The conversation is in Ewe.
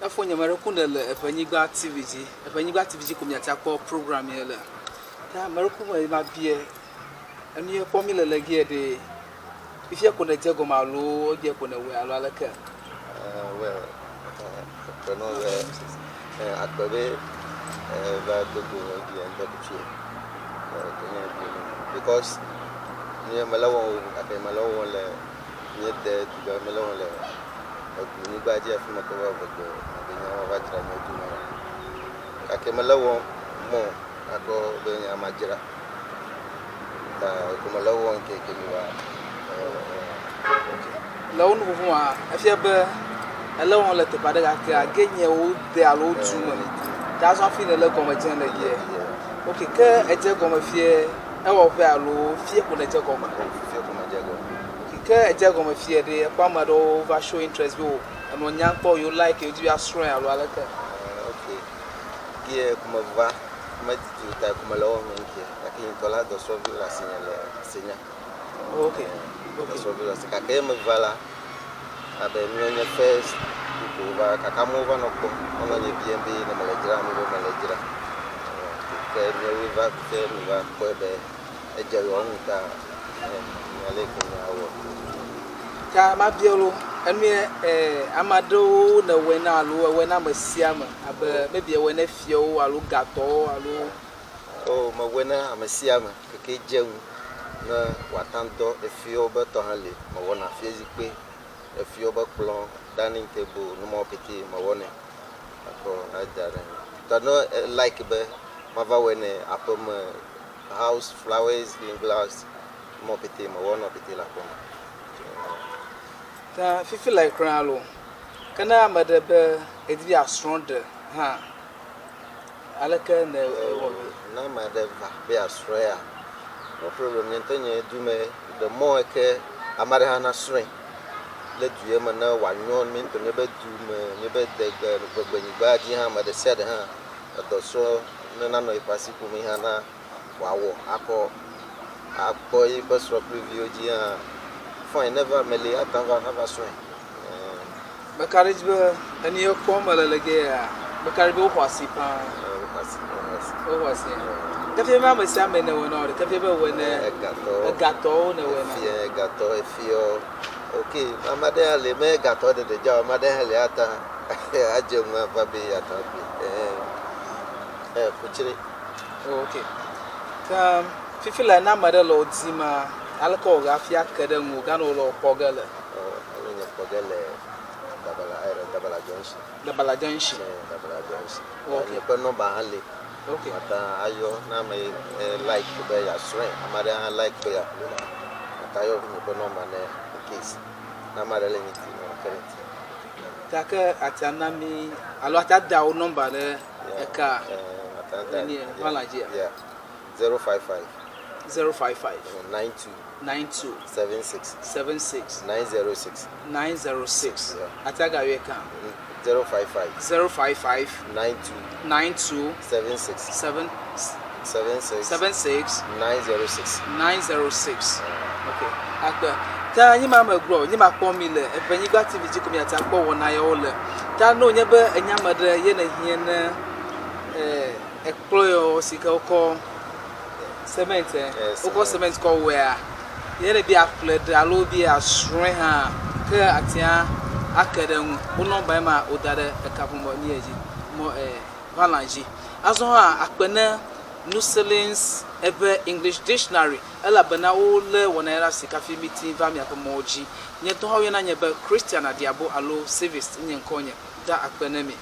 Efo nye meɖe ku le Eʋenyigba TV dzi. Eʋenyigba TV dzi ko miate akpɔ program ye le. Ta meɖe ku me ma bia enu ye kpɔ mi le le gie ɖe. Fifia ko ne dze gɔme alo egbea ko ne wɔe alo aleke? Well, akpe nɔ be akpe be va dogo egbea ŋdɔ kutsu nye because nye mele wɔm o gake mele wɔm le nye de dugã mele wɔm le egunyigba dzi afi ma ke va ʋegbe be nya va dzra nye du me gake mele wɔm mɔ akɔ be nya ma dzra ta ko mele wɔm ke ke mi va. Le wo nuƒoƒo ma efia be ele wɔm le teƒe aɖe gake age nye wo de alo wo du me ta azɔ hafi nele gɔme dzem le gie. Ok ke edze gɔme fie ewɔ ƒe alo fie ko nedze gɔme? Fie ko medze gɔme. Ok ke edze gɔme fie ɖe ekpɔ ame aɖewo va show interest be o enɔ nya kpɔ yewo like yewo di be yeasrɔ̃e alo aleke? Ok gie ko meva medidi o ta ko mele wɔm ŋkie gake nye ŋutɔ la dɔsrɔ̃viwo le asinye le senya. Ok. Dɔsrɔ̃viwo le asi gake ye meva la abe míawo nye first people va gake amewo va nɔ kpɔm wonɔ nye biam be ne mele dzram be mele dzra. Ke míawoe va fifia mi va kpɔe be edze yewoa ŋu ta ale yi ke míawɔ. Ta mabia lo enu ye ame aɖewo nèwɔe na alo ewɔe na ame sia ame abe maybe ewɔe na fiawo alo gatɔwo alo. Oh mewɔe na ame sia ame keke dze ŋu ne wòate ŋu dɔ efiawo be tɔ hã li mewɔna fiazikpui, efiawo be kplɔ, dining table nu mawo pɛtɛ mewɔnɛ akɔ ada ɖe anyi. Ta ne e like be mava wɔe ne aƒeme house flowers in glass nu mawo pɛtɛ mewɔna wo pɛtɛ le aƒeme. Ta fifi le kura lo ke ne ame ɖe be edi be yeasrɔ̃ ɖe hã Aleke nèwɔ nu? Ne ame aɖe va be yeasrɔ̃ea, no problem, nye ŋutɔ nye du me the more ke ame aɖe hã nasrɔ̃e le du ye me ne wòanyo mí ŋutɔ míaƒe du me, míaƒe degbe, ʋegbenyigba dzi hã ame ɖe sia ɖe hã edɔ srɔ̃ ne nanɔ eƒe asi ƒom hã na wòawɔ akɔ akpɔ eƒe srɔ̃ kple viwo dzi hã fine neva meli ate ŋu ava srɔ̃e. Meka ɖe edzi be enu ye kpɔm mele le ge ya, meka ɖe edzi be woxɔ asi paa. Woxɔ asi, woxɔ asi. Woxɔ asi. Ke fia be ame sia ame nèwɔe na wo ɖe, ke fia be ewɔe ne Egatɔwo. Egatɔwo nèwɔe na. Efia egatɔ, efiɔ. Ok, ame aɖe hã li, menye gatɔ ɖeɖe dza o, ame aɖe hã li ata adze ŋu ava be yeate ŋu aƒlee. Ɛɛ, kutsre. Ok. Ke fifi le ne ame aɖe le wò dima, aleke wòwɔ hafi ake ɖe ŋuwò gane wòle wò kpɔ ge le? Alo nye kpɔ ge le Dabala, eh, Dabala Junction. Dabala Junction. Eh, Dabala Junction. Okay. Nye ƒe nɔmba hã li. Okay. Mata ayɔ na ame eh, like be yeasrɔ̃e, ame aɖe hã like be yeaƒle la, mata ayɔ nye ƒe nɔmba ne in case na ame aɖe le nye dim ake ɖe ŋuti. Gake atia na mi alo atia da wo nɔmba ɖe eka Eh, mata da. Nenie, vala dzia? Yeah. 055 055 92 92 76 76 906 906 Yeah. Atia gayɔe kan 055 055 92 92 76 7 76 76 906 906 Ok akpe ta nye ma megblɔ nye ma kpɔ mi le Eʋenyigba TV dzi ko miate akpɔ wɔna yawo le ta ne wònye be enya ame ɖe ye nèhiã ne eh, ekplɔ yawo si ke wokɔ cement wokɔ cement kɔ wɔea ye ne be aƒle ɖe alo be asrɔ̃e hã ke atia ake ɖe ŋu. Wo nɔmba ema woda ɖe ekaƒomɔ mía dzi mɔ eh, valã dzi. Azɔ hã akpe ne Nuselins eƒe English Dictionary elabena wolé wɔna ya ɖe asi kafi miti va miaƒe mɔwo dzi. Nye ŋutɔ hã woyɔna nye be Christian Adiabo alo Civist nye ŋkɔnye. Da akpe ne mi.